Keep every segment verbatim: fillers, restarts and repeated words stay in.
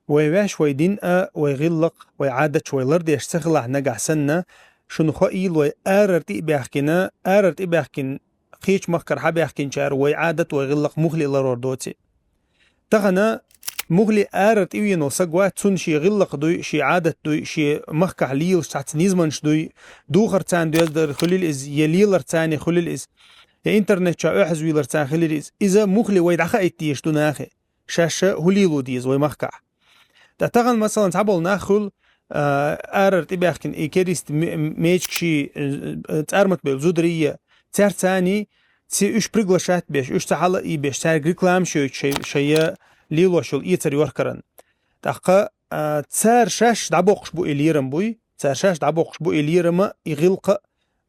Вай ваьш, вай дин а, вай гӀиллакх, вай Ӏадаташ вай лардеш ца хилахь нагахь санна, шуна хоийла вай арара тӀе а баьхкина, арара тӀе а баьхкина, кхечу махкара хьабаьхкинчара вай Ӏадат, вай гӀиллакх муххале ларор доций. Тахана муххале арара тӀе веана волу саг вац, цунна шен гӀиллакх дуй, шен Ӏадат дуй, шен махкахь лелаш цхьацца низамаш дуй, духар царна доьзна дар хуьлийла иза, я лелар царна хуьлийла иза, я интернет чохь оьхьазвийлар царна хилира иза. Иза муххале вай дӀахаийта дезаш ду нахе, шаьш хӀун лело деза вай махкахь. Ткъа тахана, масалан, цхьаболу нах хуьлу, а, арара тӀебаьхкина и керист ме-, мечигаш, э, э, цӀармат бевлла зударий, цаьрца царний, ци уьш приглашать беш, уьш цхьа хьала а ийбеш, цаьрга рекламаш йойтуш шай, шайя лелош йолу эцар йохкаран. ТӀаккха, а, цара шаьш дӀабоккхуш бу и лерам буй, цара шаьш дӀабоккхуш бу и лерама, и гӀиллакха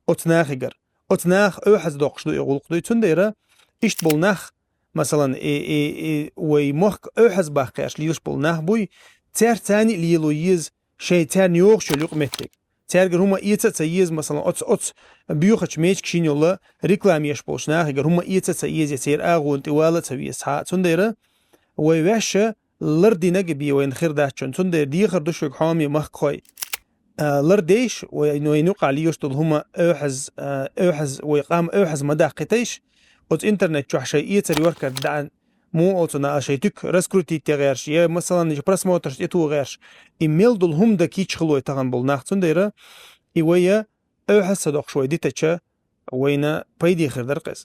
оцу нахигара. Оцу наха оьхьаз доккхуш ду и гӀуллакх дуй. Цундела иштта болу нах, масалан, и, и, и вай мохк оьхьаз баккхеш лелаш болу нах буй, цаьрца царний а лело еза шайн царна йогӀуш йолу юкъаметтиг. Цаьргара хӀума эца а ца еза, масалан, оцу, оцу боьхачу мечигашна йолу реклама еш болчу нахигара хӀума эца а ца еза, я церан агӀонна тӀе вала а ца веза цхьа а. Цундела вай ваьшша лардинарг бен вайна хир дац шуна. Цундела дехар ду шуьга, хьоме махкахой. А, лардейша, вай, вайна юкъахь лелаш долу хӀума оьхьаз, а, оьхьаз, вай къам оьхьаз ма даккхийтайша, оцу интернет чохь шайн эцар йохкар даьӀна, муха олу цунах, шайн туька раскрутить ян гӀерташ, я, масалан, просмотраш тӀетоха гӀерташ. И мел долу хӀума дан кийча хилой тахана болу нах, цундела и вай оьхьаз ца доккхуш вай дитача, вайна пайде хир дара-кх иза.